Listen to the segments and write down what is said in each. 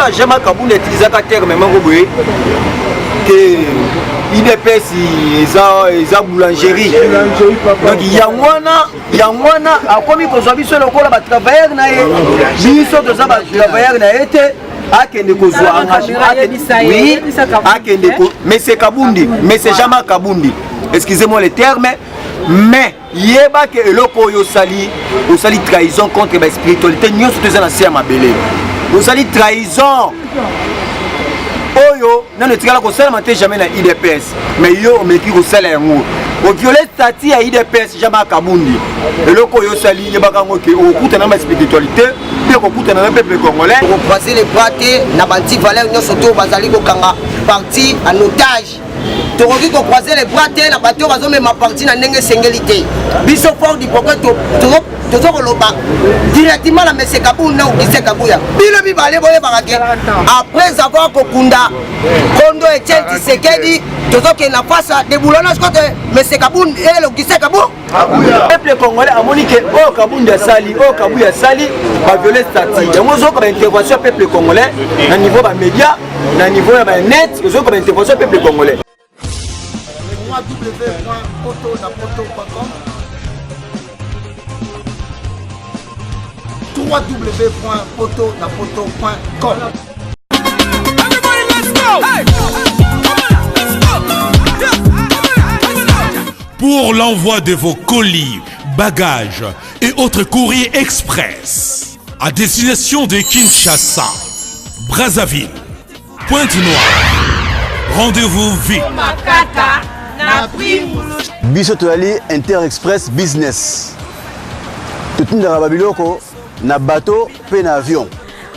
wana Jean-Marc Kabund utilisaka terme moko boye ke UDPS eza boulangerie. Donc yango wana, yango wana akomi kozwa biso lokola batravailleur na ye. Biso toza batravailleur na ye te. Akende kozwa engagement, oui, akende ko monsieur Kabundi, monsieur Jean-Marc Kabundi, excusez-moi le terme, mais yeba ke eloko oyo osali, osali trahison contre baspiritualité nyonso to eza na se ya mabele. Osali trahison oyo nano etikala kosalama te jamais na UDPS, mais yo omeki kosala yango, oviole statut ya UDPS. Jean-Marc Kabundi, eloko oyo osali, yebaka yango ke okokutana na baspiritualité mpe okokutana na peuple congolais. Kocroiser les bras te na baanti-valeur nyonso to bazali kokanga parti en otage. Tokoki kocroiser les bras te na bato oyo bazomema parti na ndenge esengeli te. Biso Force du Progrès tozo koloba directement na monsieur Kabund na Augustin Kabuya: bino mibale boyebaka ke après avoir kokunda kondo Etienne Tshisekedi, tozokende na face ya déboulonnage contre monsieur Kabund et Augustin Kabuya. Peuple congolais amoni ke oyo Kabundi asali, oyo Kabuya asali, baviole statut. Yango ozoyoka baintervention ya peuple congolais na niveau bamédia, na niveau ya banet, ozoyoka baintervention ya peuple congolais. www.potonapoto.com, www.potonapoto.com. Everybody, let's go! Hey! Come on, let's go! Yeah. Pour l'envoi de vos colis, bagages et autres courriers express à destination de Kinshasa, Brazzaville, Pointe-Noire. Rendez-vous vite. Biso toyali Inter Express Business, totindaka babiloko na bateau mpe na avion.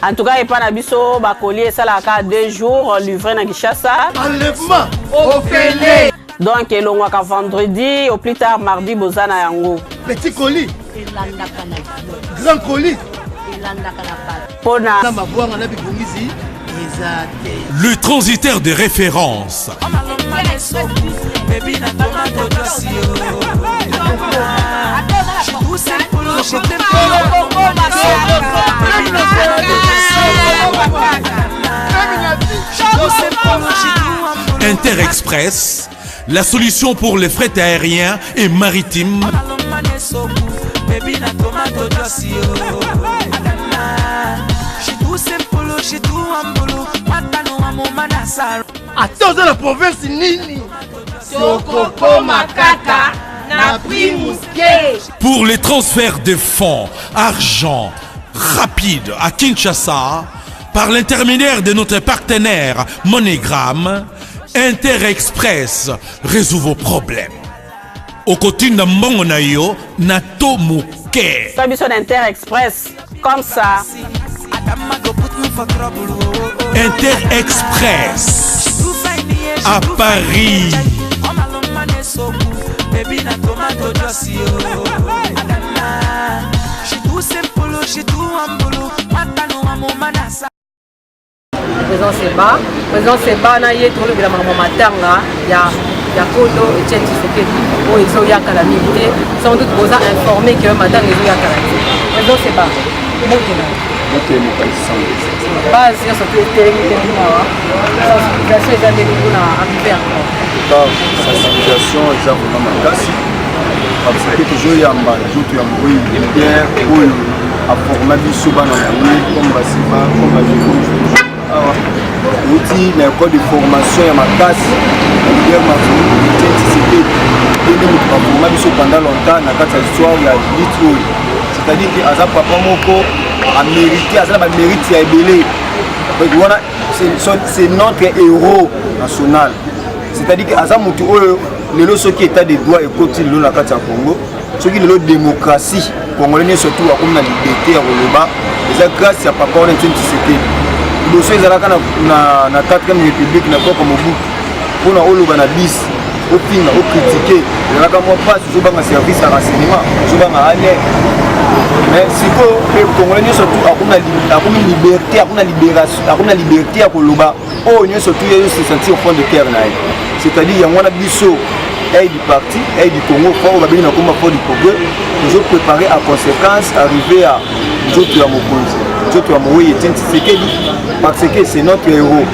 En tout cas, epa na biso bacolis esalaka 2 jours livré na Kinshasa. Enlèvement ofele. Donc elongwaka vendredi, au plus tard mardi boza na yango. Petit colis, elandaka na grand colis, elandaka na bato. Mpona na mabwanga na bibongisi eza te. Le transitaire de référence. Baby, na tomato juice, yo. She too simple, she too She too simple, she too humble. Inter Express, la solution pour les frais aériens et maritimes. Baby, na tomato juice, yo. She too simple, she too humble. Matano amomana saro. Ata oza na province nini, tokokoma kaka na prix moke. Pour les transferts de fonds, argent, rapide à Kinshasa, par l'intermédiaire de notre partenaire MoneyGram, Inter Express résout vos problèmes. Okotinda mbongo na yo na to moke. So biso na Inter Express comme ça. Adama go put me for trouble. Oh. Inter Express à Paris. Baby, na tomato juice, yo. Adama, she too simple, she too humble. Matano amomana sa. Président Seba, président Seba na ye, tolobela makambo matanga ya kondo Etienne Tshisekedi oyo ezoyakala mingi te. Sans doute boza informé ke matanga ezoyakala te. Président Seba, mbote na Mbote, mopanzi sango. Base nyonso to etelemi telemi awa. Sensibilisation eza ndenge mpona arrivé encore? En tout cas, sensibilisation eza vraiment makasi parce que tozoyamba nzoto ya moi leader oyo aforma biso bana na ye, comme baseba, comme bajeko awa outi na école de formation ya makasi ya leader Mazulu Etienne Tshisekedi. Ye nde moto baforma biso pendant longtemps na kati ya histoire ya lutte oyo. C'est-à-dire que aza papa moko amérité, aza na bamérite ya ebele. Donc wana c'est notre héros national. C'est-à-dire que aza motu oyo lelo soki état de droit ekoti lelo na kati ya Congo, soki lelo démocratie, congolais nyonso tu akomi na liberté ya koloba, eza grâce ya papa wana Etienne Tshisekedi. Liboso ezalaka na 4e République, na koko Mobutu, mpona oloba na bis, ofinga, ocritiquer, ezalaka mwa mpasi, ozobanga service ya renseignement, ozobanga ANR. Mais sikoyo mpe congolais nyonso tu akomi liberté, akomi na libération, akomi na liberté ya koloba oyo nyonso tu ye se sentir au fond de cœur na ye. C'est-à-dire yango wana biso aide du parti Aide du Congo fort, oyo babengi na komba Force du Progrès, tozopréparer à conséquence arrivé ya nzoto ya mokonzi. nzoto ya mowei Etienne Tshisekedi, parce que c'est notre héros.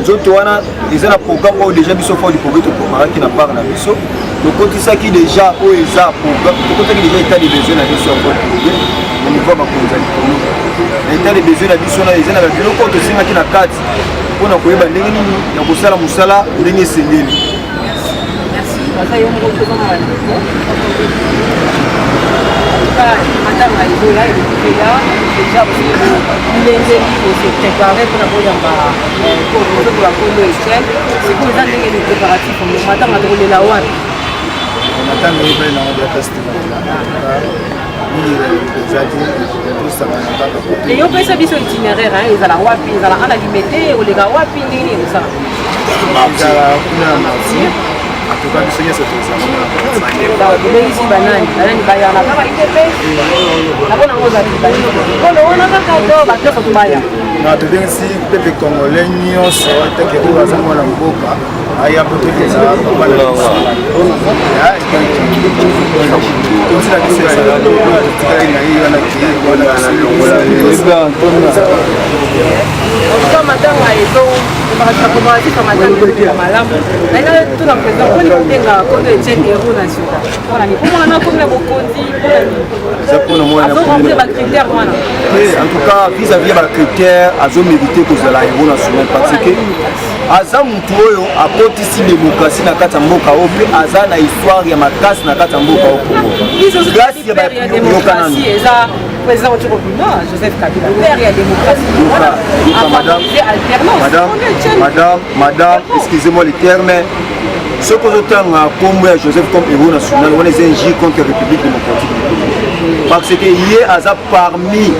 Nzoto wana eza na programme oyo déjà biso Fort du Progrès topreparaki na part na biso, tokotisaki déjà oyo eza programme, tokotisaki déjà état de besoin na biso ya Fort du Progrès na niveau ya bakonzi ya likolo. Na état de besoin na biso na eza na babiloko oyo tosengaki na kati mpona koyeba ndenge nini ya kosala mosala ndenge esengeli. Matanga ezoya ekoya deja bilengeli kose prépare mpona koyamba nzoto ya kondo Etienne. Sikoyo eza ndenge ni préparatif matanga, tokolela wapi? Matanga eyebani nango dia place tokolela mingi eza te, tosangana kaka. Eyo opesa biso itinéraire, ezala wapi? Ezala ana Limete, oleka wapi, ndenge nini ekosala? Ezala kuna na Martyr. Atuka biso nyonso tozala. Tobengisi banani banani bayana kaka UDPS nabona yango ozali kolo wana kaka to bato nyonso tobaya? Na tobengisi peuple congolais nyonso teke oyo aza mwana mboka aya po toleza papa na biso. Tontina biso ezala totikali na ye wana ke wana. En matanga ezo préparatif ya matanga ezokenda malamu. Naina tuna président mponi kobenga kondo Etienne héros national, mpona nini? Mpo mwana komi na bokonzi, mpona nini azoremplir bacritère wana? En tout cas, vis-à-vis ya bacritère, azomérite kozala héros national parce que aza mutu oyo akotisi démocratie na kati ya mboka oyo, mpe aza na histoire ya makasi na kati ya mboka oyo Congo. Grâce ya démocratie eza président oti kobima, Joseph Kabila, père ya démocratie. Madame, madame, madame, excusez-moi le terme, soki ozotanga nkombo ya Joseph comme héros national wana, eza injure contre République démocratique du Congo, parce que ye aza parmi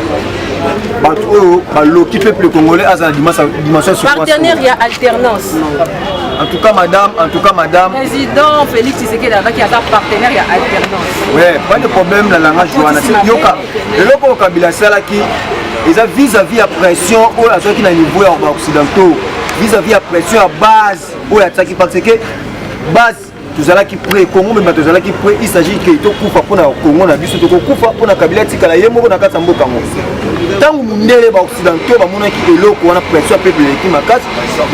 bato oyo baloki peuple congolais aza na dimension. Partenaire ya alternance. En tout cas madame, en tout cas madame. Président Félix Tshisekedi azalaki, aza partenaire ya alternance. Ouais, pas de problème na langage wana. Yoka, eloko oyo Kabila asalaki eza vis-à-vis ya pression oyo azwaki na niveau ya baoccidentaux, vis-à-vis ya pression ya base oyo atiaki, parce que base tozalaki prêt, Congo mema tozalaki prêt. Il s'agit ke tokufa mpona Congo na biso, tokokufa mpona Kabila atikala ye moko na kati ya mboka yango. Ntango mondele baoccidentaux bamonaki eloko wana, pression ya peuple eleki makasi,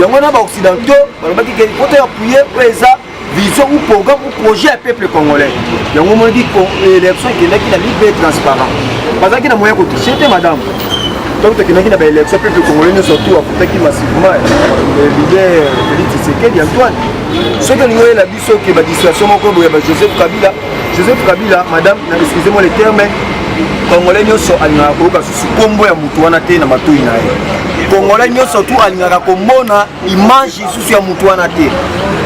yango wana baoccidentaux balobaki ke po to appuyer oyo eza vision ou programme ou projet ya peuple congolais. Yango omonaki élection ekendaki na libre, transparent, bazalaki na moyen kotriche te. Madame, donc tokendaki na baélection, peuple congolais nyonso tout afutaki massivement leader Félix Tshisekedi Antoine. Soki olingi oyela biso ke badistraction moko boye ba Joseph Kabila, Joseph Kabila, madame, na excusez moi le terme, congolais nyonso alingaka koyoka susu nkombo ya motu wana te na matoi na ye. Congolais nyonso tu alingaka komona image lisusu ya motu wana te,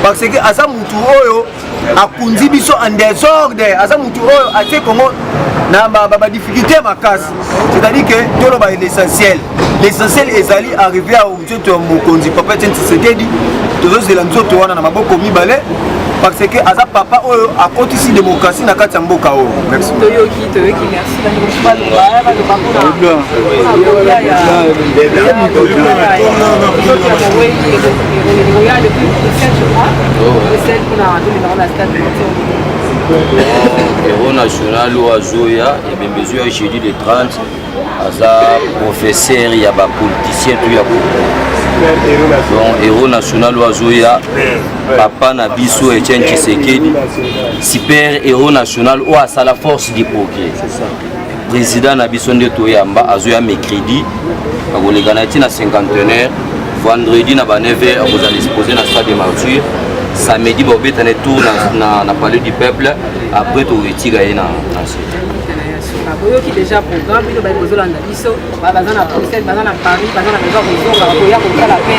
parce que aza motu oyo akundi biso en désordre, aza motu oyo atie Congo na badifficulté makasi. C'est-à-dire que toloba l'essentiel, l'essentiel ezali arrivé ya nzoto ya mokonzi papa Etienne Tshisekedi. Tozozela nzoto wana na maboko mibale, parce que aza papa oyo akotisi démocratie na kati ya mboka oyo. Merci. Toyoki, toyoki, merci. Bandeko mosusu baloba, baloba mpona kolia ya nzoto ya mowei ekoya depuis Bruxelles, je crois, Bruxelles, mpona tolingango na stade Martyr. Héros national oyo azoya, ebembe ezoya jeudi le 30, aza professeur ya bapoliticien to ya Congo. Donc héros national oyo azoya, papa na biso Etienne Tshisekedi, super héros national oyo asala force du progrès, président na biso nde toyamba. Azoya mercredi, akoleka na ntina cinquantenaire. Vendredi na ba 9 heures akozala exposé na stade de Martyr. Samedi baobetana tour na palais du peuple, après toetika ye na nse. Boyoki déjà programme. Bino baye bozolanda biso, baza na Bruxelles, baza na Paris, baza na besoin kozonga, bakoya kotala mpe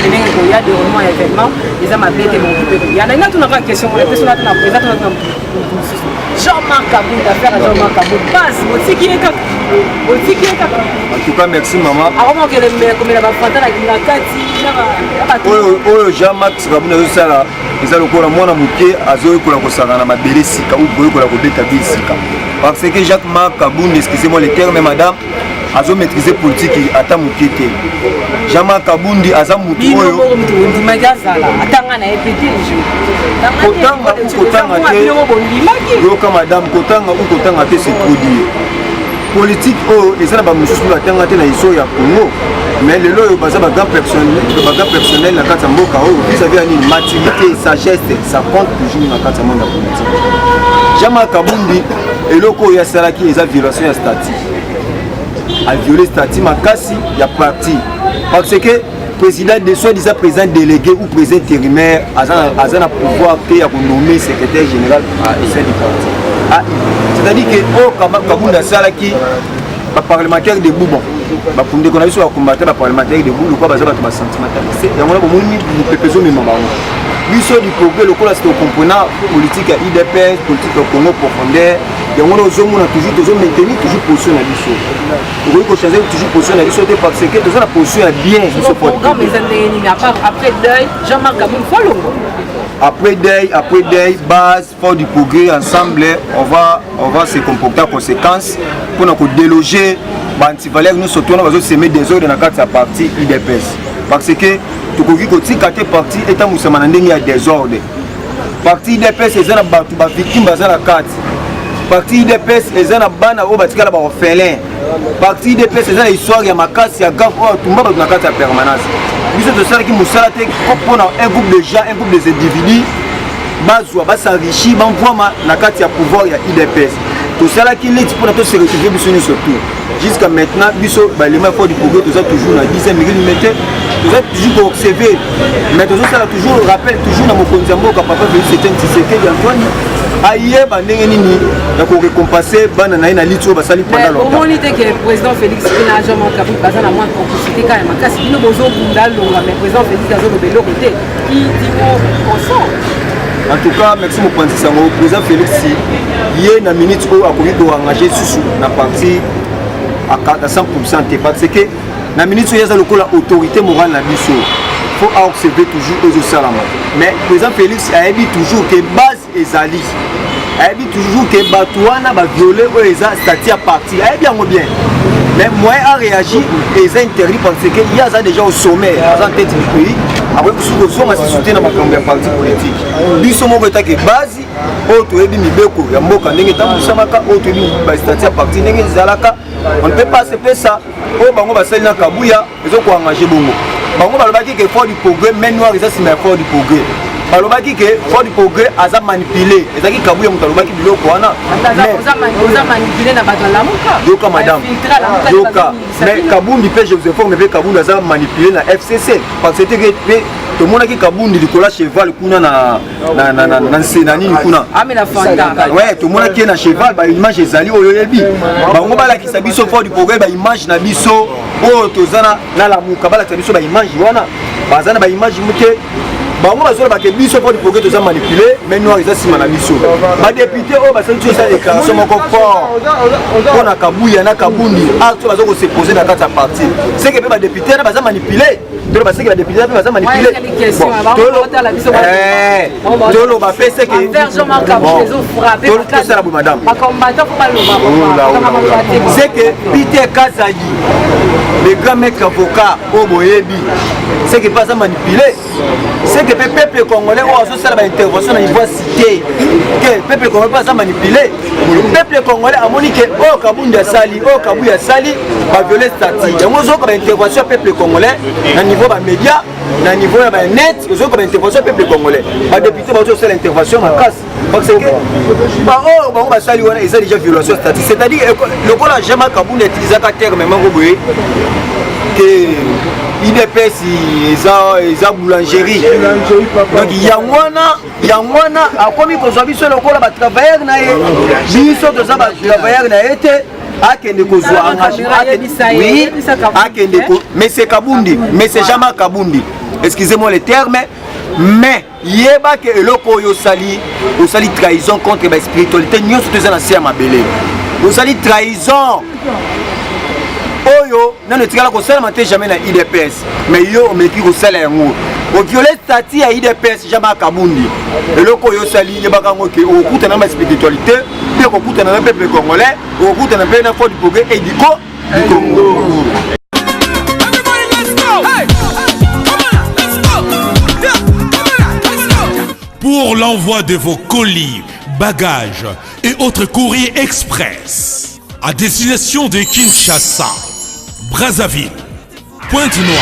ndenge koya déroulement ya événement. Eza mabe te, moki mpe koya. Nalinga tunaka question mona mpe sona tuna eza tuna tuna motu mosusu, Jean-Marc Kabund, affaire ya Jean-Marc Kabund, base botiki ye kaka, botiki ye kaka. En tout cas merci mama. Akomokele komela bafanta na kati. Oyo Jean-Marc Kabund azosala eza lokola mwana moke azoyekola kosaka na mabele sika ou koyekola kobeta bi sika, parce que Jacques Marc Kabund, excusez-moi le terme madame, azomaîtrise politique ata moke te. Jean-Marc Kabundi aza motu oyo ondimaki azala atanga na ye pe te. Kotanga ou kotanga te, yoka madame, kotanga ou kotanga te, c'est trop dire. Politique oyo eza na bamosusu mpe batanga te na histoire ya Congo, mais lelo oyo baza bagrand personnel na kati ya mboka oyo. Vis-à-vis ya nini? Maturité, sagesse, ça compte toujours na kati ya monde ya politique. Jean-Marc Kabundi, eloko oyo asalaki eza violation ya statut. Aviole statut makasi ya parti, parce que président de soi-disant président délégué ou président intérimaire aza na pouvoir te ya konommer secrétaire général au sein du parti AI. C'est-à-dire que oyo Kabunda asalaki, baparlementaire debout, bon, bakundeko na biso bakombata, baparlementaire debout lokola baza bato basentimentaliste, yango na bomoni mopepe ezomema bango. Biso du progrès, lokola sike okomprena politique ya UDPS, politique ya Congo profondeur, yango wana ozomona toujours tozomaintenir toujours position na biso. Okoki kochanger toujours position na biso te, parce que toza na position ya bien. Biso programme eza ndenge nini après deuil Jean-Marc Kabund Folongo? Après deuil, après deuil, base Force du progrès ensemble, on va se comporter en conséquence mpona kodéloger baantivaleur nyonso tona bazosemer désordre na kati ya parti UDPS, parce que tokoki kotika te parti etambwisama na ndenge ya désordre. Parti UDPS eza na bato bavictime baza na kati. Parti UDPS eza na bana oyo batikala baorphelin. Parti UDPS eza na histoire ya makasi ya grave oyo atumba bato na kati ya permanence. Biso tosalaki mosala te mpona un groupe de gens, un groupe des individus bazwa, bas'enrichir, bamvwama na kati ya pouvoir ya UDPS. Tosalaki lutte mpona tose retrouver biso nyonso tout. Jusqu'à maintenant, biso baélément ya Force du progrès toza toujours na 10 mm, toza toujours koobserver, mais tozosala toujours rappel toujours na mokonzi ya mboka, papa Félix Etienne Tshisekedi Antoine, ayeba ndenge nini ya korécompenser bana na ye na lutte oyo basali pendant longtemps. Omoni te ke président Félix mpe na Jean-Marc Kabund baza na mwa complicité kaka ya makasi? Bino bozobunda longa, mais président Félix azoloba eloko te. Qui dit mot consent. En tout cas, merci mopanzi sango. Président Félix, ye na minute oyo akoki koengage susu na parti à 100 te, parce que na minute oyo aza lokola autorité morale na biso, faut aobserver toujours ezosalama. Mais président Félix ayebi toujours ke base ezali, ayebi toujours ke bato wana baviole oyo eza statut ya parti, ayebi yango bien, mais moyen à réagir eza interdit, parce que ye aza déjà au sommet, aza en tête du pays, akoki kosuki kozonga susu te na makambo ya parti politique. Biso moko etake base oyo toyebi mibeko ya mboka ndenge etambusamaka, oyo toyebi bastatut ya parti ndenge ezalaka, on ne peut pas accepter ça. Oyo bango basali na Kabuya ezokoengage bongo. Bango balobaki ke Force du progrès, main noire eza nsima ya Force du progrès. Balobaki ke Force du progrès aza manipulé. Ezalaki Kabuya moto alobaki biloko wana. Oza manipulé na bato ya Lamuka. Yoka madame, yoka. Mais Kabundi mpe, je vous informe mpe, Kabundi aza manipulé na FCC, parce que mpe tomonaki Kabundi likolo ya cheval kuna na nse na nini kuna. Ouais, tomonaki ye na cheval, baimage ezali oyo oyebi. Bango balakisa biso, Force du progrès, baimage na biso oyo toza na Lamuka, balakisa biso baimage wana. Baza na baimage moke. Bango bazolobaka biso Force du progrès toza manipulé, main noire eza nsima na biso. Badéputé oyo basali biso eza déclaration moko fort mpo na Kabuya na Kabundi, acte oyo baza kosepose na kati ya parti, seke mpe badéputé wana baza manipulé. Toloba seke badéputé mpe baza manipulé. Toloba mpe seke tosala boye, madame, seke Peter Kazadi, le grand maître avocat oyo boyebi, seke mpe aza manipulé. Seke mpe peuple congolais oyo azosala baintervention na niveau cité, ke peuple congolais mpe aza manipulé. Peuple congolais amoni ke oyo Kabundi asali, oyo Kabuya asali, baviole statut. Yango ozoyoka baintervention ya peuple congolais na niveau bamédia, na niveau ya banet, ozoyoka baintervention ya peuple congolais. Badéputé bazosala intervention makasi, parce que baoyo bango basali wana eza déjà violation statut. C'est-à-dire lokola Jean-Marc Kabund utilisaka terme moko boye ke UDPS eza boulangerie, donc yango wana akomi kozwa biso lokola batravailleur na ye. Biso toza batravailleur na ye te. Akende kozwa engagement, oui, akende. Mais Kabundi, mais c'est Jean-Marc Kabundi, excusez-moi le terme, mais yeba ke eloko oyo osali, osali trahison contre baspiritualité nyonso to eza na se ya mabele. Osali trahison oyo nano etikala kosalama te jamais na UDPS, mais yo omeki kosala yango, oviole statut ya UDPS. Jean-Marc Kabundi, eloko oyo osali, yebaka yango ke okokutana na baspiritualité mpe okokutana na peuple congolais, okokutana mpe na Force du progrès et du Congo. Everybody, let's go! Hey! Come on, let's go! Yeah, come on, let's go! Pour l'envoi de vos colis, bagages et autres courriers express. À destination de Kinshasa, Brazzaville, Pointe-Noire.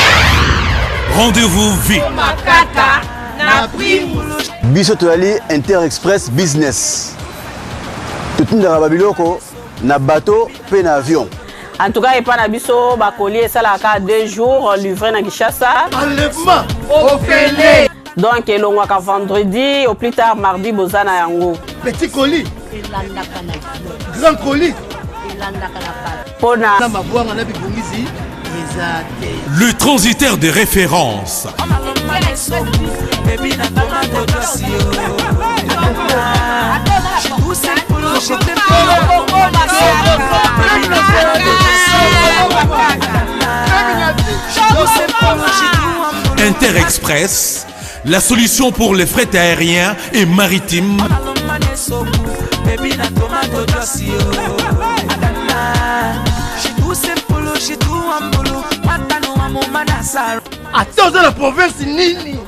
Rendez-vous vite. Biso toyali Inter Express Business. Totindaka ba biloko na bateau pe na avion. En tout cas, epa na biso bakoli esalaka 2 jours livré na Kinshasa. Enlèvement ofele. Donc elongwaka vendredi au plus tard mardi boza na yango. Petit colis. Elandaka na Grand colis. Elandaka na bato. Pona na mabwanga na bibongisi eza te. Le transitaire de référence. Inter-Express, la solution pour les frais aériens et maritimes. Ata oza na province nini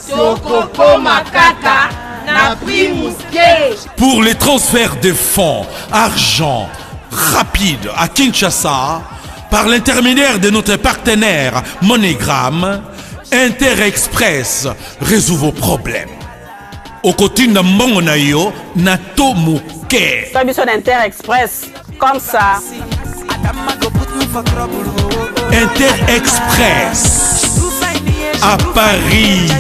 tokokoma kaka na prix moke. Pour les transferts de fonds, argent, rapide à Kinshasa, par l'intermédiaire de notre partenaire MoneyGram, Inter-Express résout vos problèmes. Okotinda mbongo na yo na to moke. Sa biso na Inter-Express, comme ça. Inter-Express à Paris.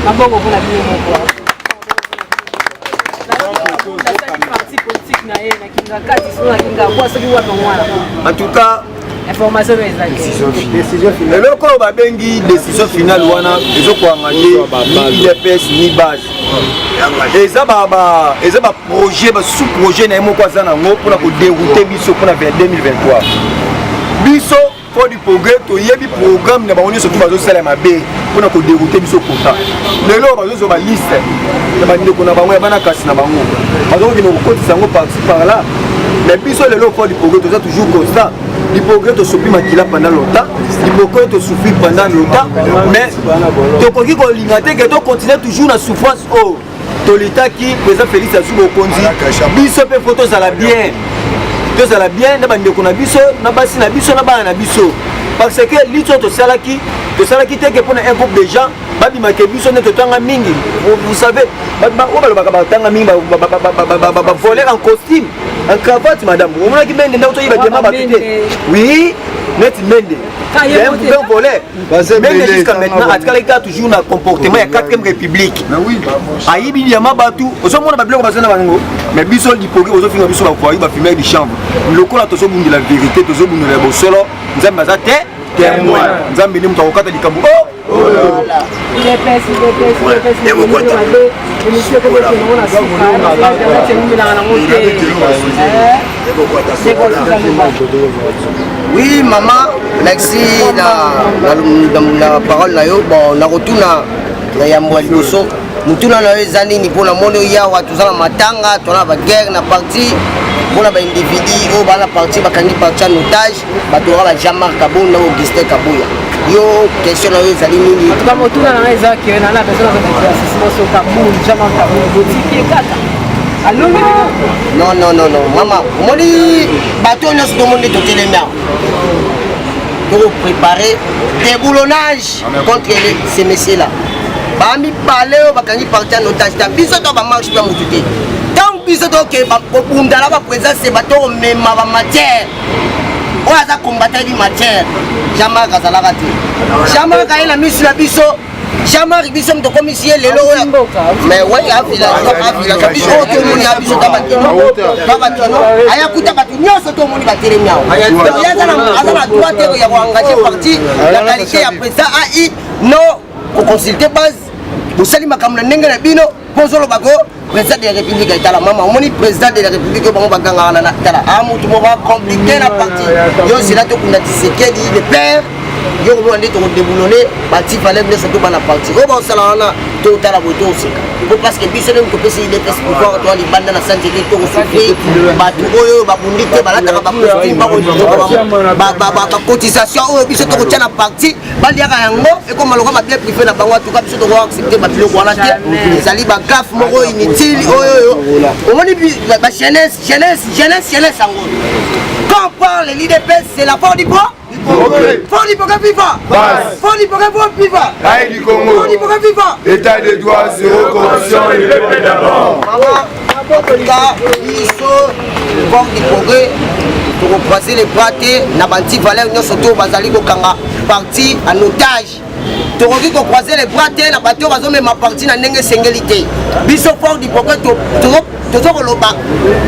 Maboko mpona bino moko. Parti politique na ye na Kingakati, soki na Kingabwa, soki wapi mwana. En tout cas, information oyo ezali eloko oyo babengi décision finale wana ezokoengage ni udps ni base eza eza baprojet basous projet na ye moko aza nango mpona koderoute biso mpona 2023 biso Fort du progrès toyebi programme na bango nyonso tu bazosala mabe mpona koderoute biso kota lelo bazozwa baliste ya bandeko na bango ya bana kasi na bango bazokokende kokotisa yango parci par là mais biso lelo fort du progrès toza toujours constant du progrès tosopi makila pendant longtemps du progrès tosouffrir pendant longtemps mais tokoki kolinga te ke tocontinue toujours na souffrance oyo tolitaki président félix azwi bokonzi biso mpe fo tozala bien tozala bien na bandeko na biso na basi na biso na bana na biso parce que lutte oyo tosalaki tosalaki te ke mpona un groupe de gens babimake biso nde totanga mingi vous savez oyo balobaka batanga mingi bavoler en costume en cravate madame omonaki mende ndako toyiba diama bato te oui neti mende un voler mende jusqu'à maintenant atikalaki kaka toujours na comportement ya 4e république ayibi diama bato ozomona babiloko baza na bango mais biso lipoki ozofinga biso bavoyu bafumeur du chambre lokola tozobundela vérité tozobundela bosolo nzambe aza te témoin nzambe nde moto akokata likambo o UDPS, UDPS, UDPS, mabe, émission ekomi kokende ngo na suka, internet ewumelaka nango te. Ndeko Suzanne Loba. Oui, maman, merci na, na, na, na parole na yo. Bon, nakotuna na yambo ya liboso motuna na yo eza nini mpo namoni oyo awa toza na matanga toza na baguerre na parti mpo na baindividu oyo baa na parti bakangi parti en otage bato lokola ba Jean Marc Kabund na Augustin Kabuya yo question na yo ezali nini En tout cas, motuna na ngai eza ke na na besoin na éclaircissement sur Kabund, Jean-Marc Kabund, botiki ye kaka. Alongi bino. non non non non mama omoni bato oyo nyonso tomoni nde totelemi awa tokoprépare déboulonnage contre ces messieurs là bamibale oyo bakangi parti en otage ta biso to bamarche mpe ya motu te ntango biso toke kobunda na baprésident seba tokomema bamatière oyo aza combattant yebi matière Jean-Marc azalaka te Jean-Marc aye na misu na biso Jean-Marc biso moto okomisi ye lelo oyo mais wai avillageois biso oyo tomoni ya biso ta bakino aya kuta bato nyonso tomoni batelemi awa ye aza na droit te ya koengage parti na qualité ya président ai no koconsulte base bosali makambo na ndenge na bino mpo ozoloba ko président de la république etala mama omoni président de la république oyo bango bagangaka na tala a motu moko acomplike na parti yo zela tokunda tisekedi le père Yo komona nde tokodeboulone baantivaleur nyonso to bana parti oyo bakosala wana, totala boye, toseka po parce que biso ndenge topesi UDPS pouvoir, toa libanda na santete, tokosouffrir. Bato oyo babundi te balataka bacostume, bacotisation oyo biso tokotya na parti, baliaka yango, ekoma lokola babien privé na bango. Atuka biso toko accepte babiloko wana te. Ezali bagafe moko inutile oyo omoni bajeunesse, jeunesse, jeunesse, jeunesse yango. Quand on parle l'UDPS, c'est la force du poids. Force du progrès viva! Force du progrès viva! Aïe du Congo! Force du progrès viva! État de droit, zéro corruption et le peuple d'abord. Maman, en tout cas, biso force du progrès tokocroise les bras te na bantivaleur nyonso to bazali kokanga parti en otage. Tokoki kocroise les bras te na bato oyo bazomema parti na ndenge esengeli te. Biso force du progrès tozo koloba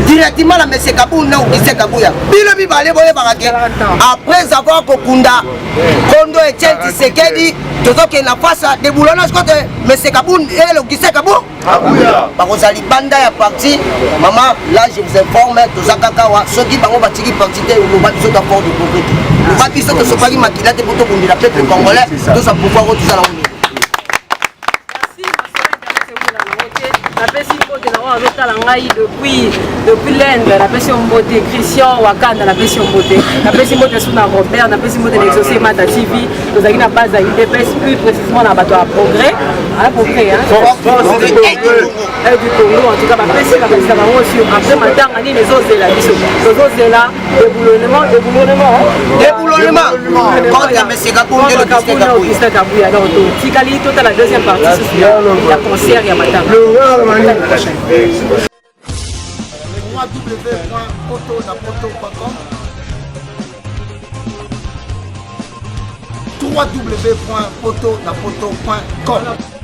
directement na monsieur Kabund na Augustin Kabuya, bino mibale boyebaka ke après avoir kokunda kondo Etienne Tshisekedi, tozokende na face ya déboulonnage contre monsieur Kabund et Augustin Kabuya, bakozala libanda ya parti. Mama, là je vous informe, toza kaka wa soki bango batiki parti te, loba biso ta force du progrès te, loba biso tosopaki makila te mpo tobundela peuple congolais, tozwa pouvoir oyo toza nango. Napesi mbote na oyo azotala ngai depuis l'Inde, napesi yo mbote Christian Wakanda, napesi yo mbote, napesi mbote su na Robert, napesi mbote na Exaucé Mata TV. Tozalaki na base ya UDPS, plus précisément na bato ya progrès, progrès du Congo. En tout cas, bapesi makanisi na bango sur après matanga nini ezozela biso. Tozozela déboulonnement, déboulonnement, déboulonnement contre monsieur Kabund et Augustin Kabuya. Augustin Kabuya. Donc totikali totala deuxième partie susu ya concert ya matanga. www.potonapoto.com, www.potonapoto.com.